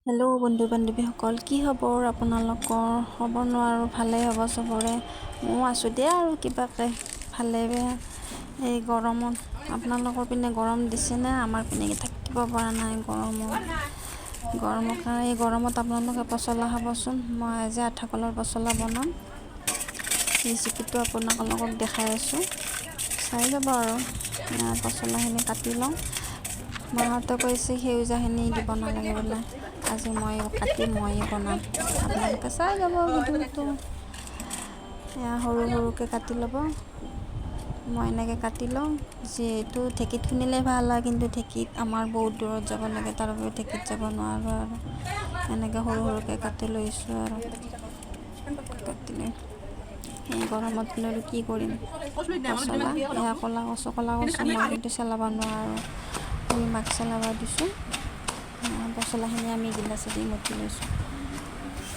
Hello' বন্ধু বান্ধৱীসকল, কি খবৰ আপোনালোকৰ? হ'ব নোৱাৰোঁ, ভালেই হ'ব চবৰে। ময়ো আছোঁ দিয়া আৰু কিবাকৈ ভালে বেয়া এই গৰমত। আপোনালোকৰ পিনে গৰম দিছেনে? আমাৰ পিনে থাকিব পৰা নাই গৰমত। গৰমৰ কাৰণে এই গৰমত আপোনালোকে পচলা খাবচোন। মই আজি আঠা কলৰ পচলা বনাম, ৰেচিপিটো আপোনালোকক দেখাই আছোঁ, চাই যাব। আৰু পচলাখিনি কাটি লওঁ। মাহঁতে কৈছে সেউজীয়াখিনি দিব নালাগে বোলে। আজি মই কাটি ময়ে বনাম, আপোনালোকে চাই যাব ভিডিঅ'টো। এয়া সৰু সৰুকৈ কাটি ল'ব। মই এনেকৈ কাটি লওঁ। যিহেতু ঢেঁকীত খুন্দিলে ভাল হয়, কিন্তু ঢেঁকীত আমাৰ বহুত দূৰত যাব লাগে, তাৰ বাবে ঢেঁকীত যাব নোৱাৰোঁ। আৰু এনেকৈ সৰু সৰুকৈ কাটি লৈছোঁ। আৰু কাটি লৈ এই গৰমত আৰু কি কৰিম? পচলা, এয়া ক'লা কচু। ক'লা কচু মই কিন্তু চেলাব নোৱাৰোঁ, মাক চেলাব দিছোঁ। পচলাখিনি আমি গিলাচেদি মঠি লৈছোঁ।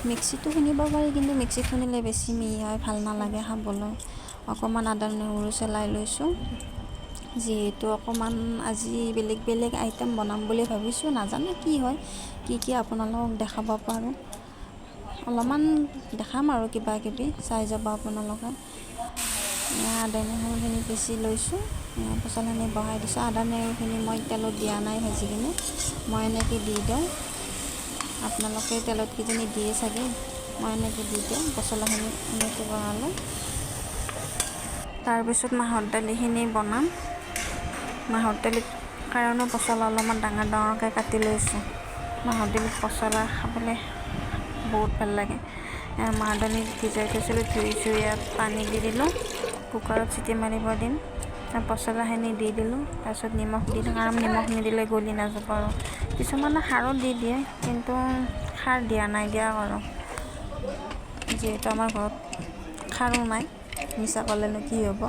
মিক্সিতো খুন্দিব পাৰি, কিন্তু মিক্সিত খুন্দিলে বেছি মিহি হয়, ভাল নালাগে খাবলৈ। অকণমান আদা নহৰু চেলাই লৈছোঁ, যিহেতু অকণমান আজি বেলেগ বেলেগ আইটেম বনাম বুলি ভাবিছোঁ। নাজানো কি হয়, কি কি আপোনালোকক দেখাব পাৰোঁ। অলপমান দেখাম আৰু কিবা কিবি, চাই যাব আপোনালোকে। আদা নহৰুখিনি পিচি লৈছোঁ, পচলাখিনি বহাই দিছোঁ। আদা নহৰুখিনি মই তেলত দিয়া নাই ভাজি কিনে, মই এনেকৈ দি দিওঁ। আপোনালোকে তেলত কিজানি দিয়ে চাগে, মই এনেকৈ দি দিওঁ। পচলাখিনি এনেকৈ বনালোঁ। তাৰপিছত মাহৰ দালিখিনি বনাম। মাহৰ দালিত কাৰণেও পচলা অলপমান ডাঙৰ ডাঙৰকৈ কাটি লৈছোঁ। মাহৰ দালিত পচলা খাবলৈ বহুত ভাল লাগে। মাহৰ দালি ভিজাই থৈছিলোঁ, ধুই চুই ইয়াত পানী দি দিলোঁ। কুকাৰত চিটি মাৰিব দিম। পচলাখিনি দি দিলোঁ, তাৰপিছত নিমখ দি, কাৰণ নিমখ নিদিলে গলি নাযাব। আৰু কিছুমানে খাৰো দি দিয়ে, কিন্তু খাৰ দিয়া নাই দিয়া আৰু যিহেতু আমাৰ ঘৰত খাৰো নাই, মিছা ক'লেনো কি হ'ব?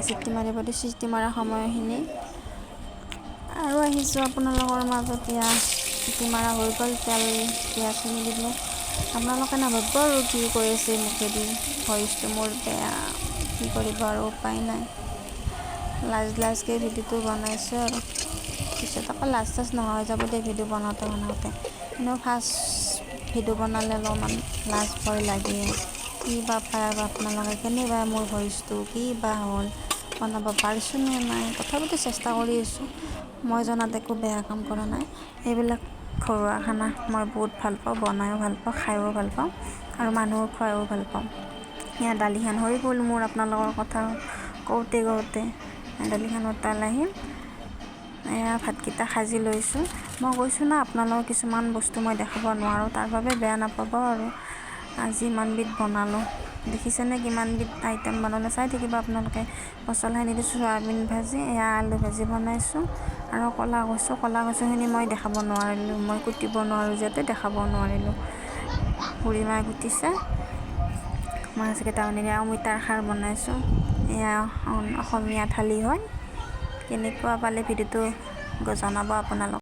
চিটি মাৰিব দিছোঁ। চিটি মৰা সময়খিনি আৰু আহিছোঁ আপোনালোকৰ মাজত। এয়া চিটি মাৰা হৈ গ'ল। তেল পিঁয়াজখিনি দিলোঁ। আপোনালোকে নাভাবিব আৰু কি কৈ আছে মুখেদি, ভইচটো মোৰ বেয়া, কি কৰিব আৰু উপায় নাই। লাজ লাজকৈ ভিডিঅ'টো বনাইছোঁ আৰু পিছত আকৌ লাজ চাজ নোহোৱা হৈ যাব দেই ভিডিঅ' বনাওঁতে বনাওঁতে। এনেও ফাৰ্ষ্ট ভিডিঅ' বনালে অলপমান লাজ ভয় লাগে। কি বা পায় আৰু আপোনালোকে, কেনেবা মোৰ ভইচটো কি বা হ'ল, বনাব পাৰিছোঁনে নাই। তথাপিতো চেষ্টা কৰি আছোঁ। মই জনাত একো বেয়া কাম কৰা নাই। এইবিলাক ঘৰুৱা খানা মই বহুত ভাল পাওঁ, বনায়ো ভাল পাওঁ, খায়ো ভাল পাওঁ আৰু মানুহক খুৱায়ো ভাল পাওঁ। এয়া দালিখন হৈ গ'ল মোৰ। আপোনালোকৰ কথা কওঁতে কওঁতে দালিখন উতাল আহিল। এয়া ভাতকেইটা সাজি লৈছোঁ। মই কৈছোঁ না আপোনালোকক, কিছুমান বস্তু মই দেখাব নোৱাৰোঁ, তাৰ বাবে বেয়া নাপাব। আৰু আজি ইমানবিধ বনালোঁ, দেখিছেনে কিমানবিধ আইটেম বনালোঁ? চাই থাকিব আপোনালোকে। পচলাখিনি দিছোঁ, চয়াবিন ভাজি, এয়া আলু ভাজি বনাইছোঁ আৰু ক'লা কচু। ক'লা কচুখিনি মই দেখাব নোৱাৰিলোঁ, মই কুটিব নোৱাৰোঁ যিহেতু দেখাব নোৱাৰিলোঁ, বুঢ়ীমাই কুটিছে। মাছ কেইটামান, এয়া অমিতাৰ খাৰ বনাইছোঁ। এয়া অসমীয়া থালি হয়। কেনেকুৱা পালে ভিডিঅ'টো জনাব আপোনালোক।